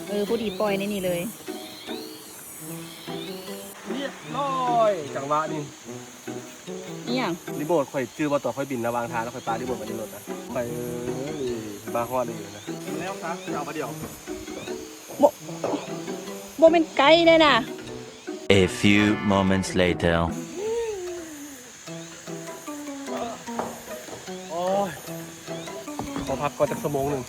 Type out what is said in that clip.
ເອີ ພໍດີປ່ອຍໃນນີ້ເລີຍ. ຮຽບຮ້ອຍ ຈັງຫວະນີ້. ອີ່ຫຍັງ? ຣີໂມດຂ້ອຍຈື່ບໍ່ ຕອນຂ້ອຍບິນລະຫວ່າງທາງ ແລ້ວຂ້ອຍປະຣີໂມດໄວ້ໃນລົດນະ. ຂ້ອຍ ເອີຍ ມາຮອດນີ້ນະ. ແລ້ວຊະ ເອົາບາດດຽວ. ບໍ່ ບໍ່ແມ່ນໄກເດ້ນະ. A few moments later. ໂອ້ຍ ຂໍພັກກ່ອນຈັກຊົ່ວໂມງໜຶ່ງ.